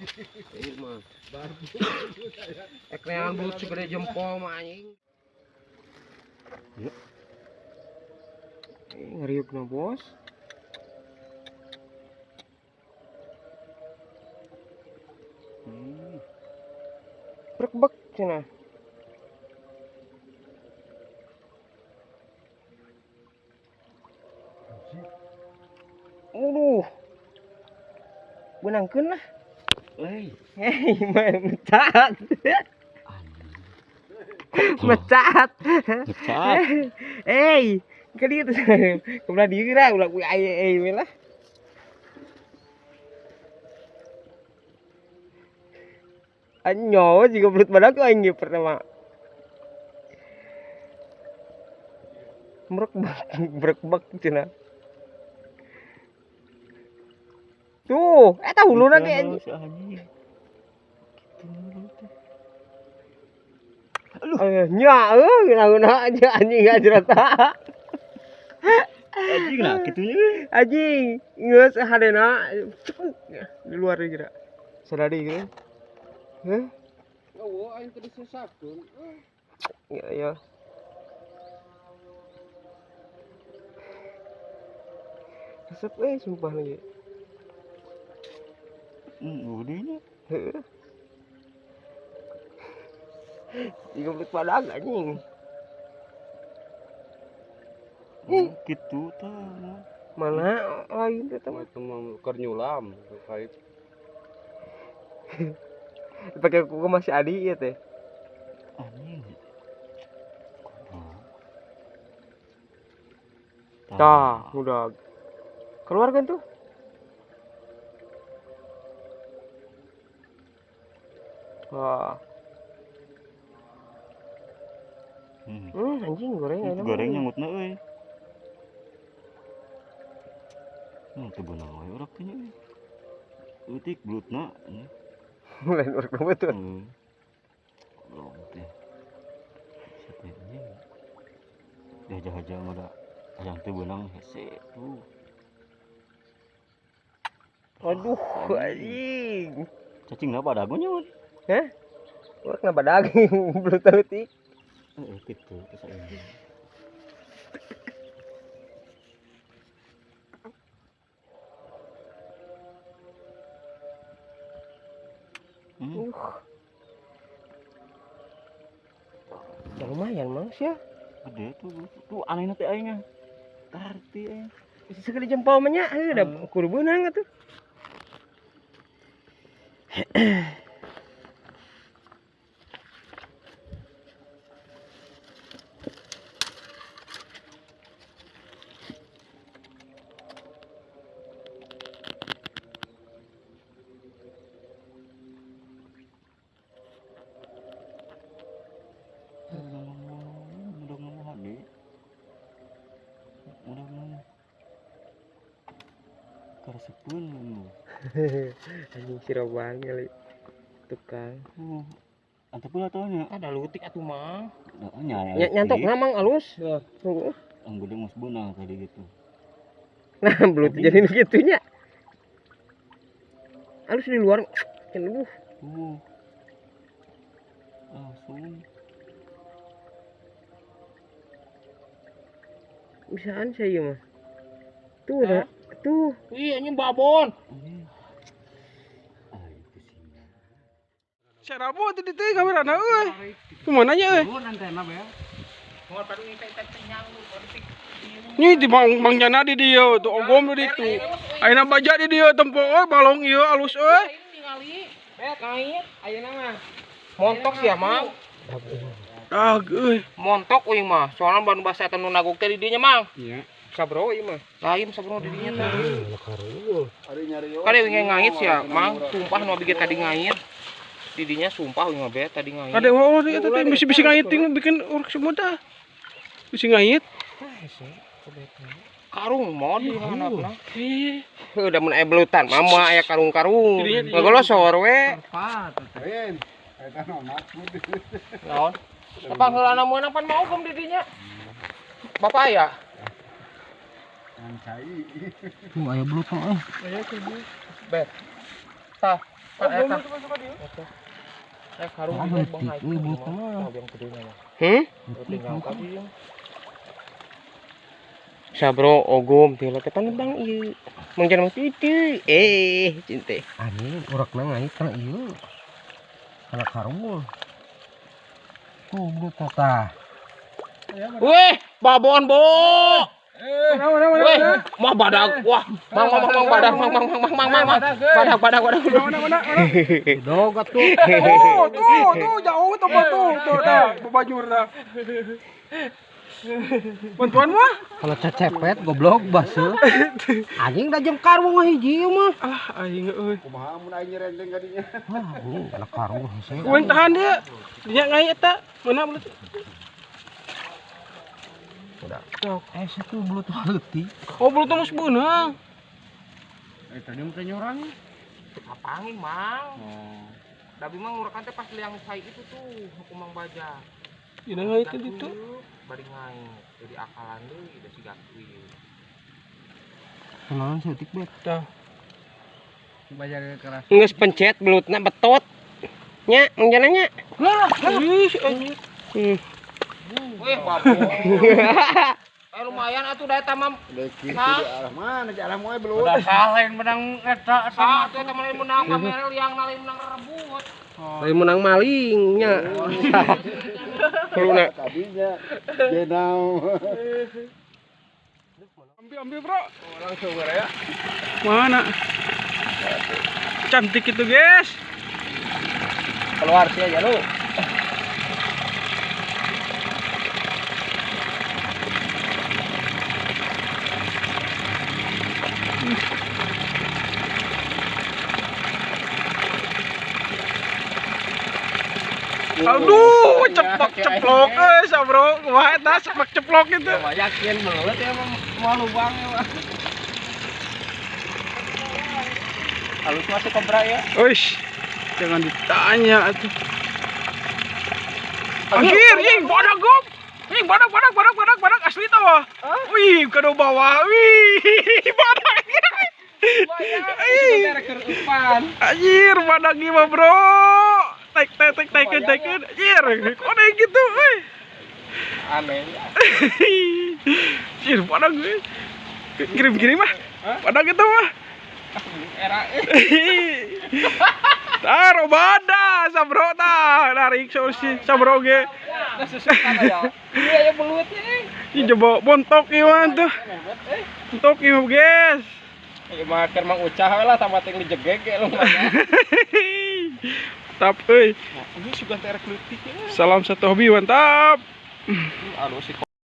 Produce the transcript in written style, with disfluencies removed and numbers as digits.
Ieu mah. Eknean belut segede jempol mah anjing. Yuk. Ngeriukna bos. Brekbek cenah. Aduh. Benangkeun lah. Hei, hei, mecat. Mecat. Mecat. Hei, ke dieu teh. Kebelah dieu geura ulah ku aya we lah. Anyo juga belut badak aing ge pertama. Merekbak cenah. Tuh, eta huluna ge anjing. Aduh. Nya euy geuna-geuna aja anjing ajrata. Anjing lah kitunya. Anjing, geus hadena cekuk di luar geura. Sadadi geura. Heh. Eueuh aing teh disesatkeun. Ya ya. Resep euy sumpah lagi. Udahnya. Heeh. 30 badag anjing. Gitu tah. Mana lain teh mah itu mah keur nyulam kait. Pakai kuku masih adi ya teh. Anjing. Tah, udah. Keluar kan tuh? Wah. Anjing goreng enak. Goreng nyangutna euy. Teu beunang we urang teh nya euy. Eutik belutna. Lain urang mah tuh. Goblok teh. Sate anjing. Dihaja-haja mah da hayang teu beunang hese tuh. Aduh, anjing. Cacingna badago nya. Hah? Urang na badag belut leutik. Gitu terus anjing. Ya lumayan mang sih ya. Gede tuh, tuh anehna teh aing. Karti aing. Segede jempol mah nya, heuh da kudu beunang atuh. Anjing siroban kali tukang. Antep pula taunya. Ada lutik atuh mah. Nya nyantokna mang alus. Heeh. Ang gede geus beunang tadi gitu. Nah, belut jadi nu kitu nya. Alus di luar. Aduh. Langsung. Bisaan saya mah. Tuh ada. Tuh. Ih, anjing babon. Serabu teh di teh kamerana euy. Kumaha nya euy? Nih di Bang Jana di dieu tuh ogom di ditu. Ayeuna baja di dieu tempo euy balong ieu alus euy. Bet ngait ayeuna mah. Montok sia Mang. Ah euy. Montok euy mah. Soalna ban basa eta nu nagok teh di dieu nya Mang. Iya. Sabro ieu mah. Lain sabro di dinya teh. Kade wingi ngait sia Mang, sumpah nu abdi tadi ngait. Didinya sumpah wingi mah tadi ngait. Kade wah eta teh bisi-bisi ngait ting bikin urang semua dah. Bisi ngait. Karung mod di handapna. Ih. Heuh da mun aya belutan mama aya karung-karung. Ngagolosor we. Naon? Tepang heulana meunang pan mau gem di dinya. Bapak aya? Cai. Tuh aya belut mah euy. Bet. Tah, Eta. Karung Sabro ogom teh ketan bang ieu. Mang jangan itu. Cinte. Anjing urekna ngait kana ieu. Kana karung. Tuh belut tah. Weh, babon bo. Weh, mah badak. Wah, mang badak, mang. Badak. Mana. Dog atuh. Oh, tuh jauh tuh tuh dah, bebajur dah. Bantuan mah? Kalau cecepet goblok baseuh. Anjing da jeung karung hiji ieu mah. Alah aing euy. Kumaha mun aing nyerenteng ka dinya. Wah, anjing kana karung hese. Uing tahan dia. Dinya ngait eta. Mana belut? Satu belut leutik. Oh, belut mah beunang. Tadi mah nyorang. Kapangin, Mang. Oh. Tapi mang urekan teh pas liang sai itu tuh hukum Mang Baja. Dina ngait itu. Bari ngait. Jadi akalan deui da siga kieu. Kunaon seutik bet. Tah. Baja keras. Geus pencet belutna betot. Nya, Mang Jana nya. Lah, ih, anjing. Wih, babon. Lumayan atuh da eta mah. Di arah mana? Di arah moe belut. Udah lain menang eta eta atuh eta mah menang kamera liang lain menang rebut. Lain menang maling nya. Beluna. Tadinya jenau. Ambil bro. Langsung ya. Mana? Cantik itu, guys. Keluar sih aja lu. Aduh, ceplok-ceplok sabro. Wah, eta ceplok-ceplok itu. Yakin belut ya mau lubang ya. Halus masih kobra ya. Uish, jangan ditanya atuh. Anjir, ing badak gop. Ing badak asli tah. Wih, ke bawah. Wih, badak. Anjir, badak gimana, bro? Tek. Anjir, kok ada gitu, euy. Aneh. Anjir, badak gue. Kirim-kirim ah. Badak itu mah. Era. Taruh badak, sabro tah. Narik solusi sabro ge. Iya ya belut ini. Ini coba bontok ieu mah tuh. Bontok ieu guys. Ieu mah keur Mang Ucah lah sama teh dijegeg ge lumayan. Mantap euy. Ini sudah terek leutik. Salam satu hobi, mantap. Aduh si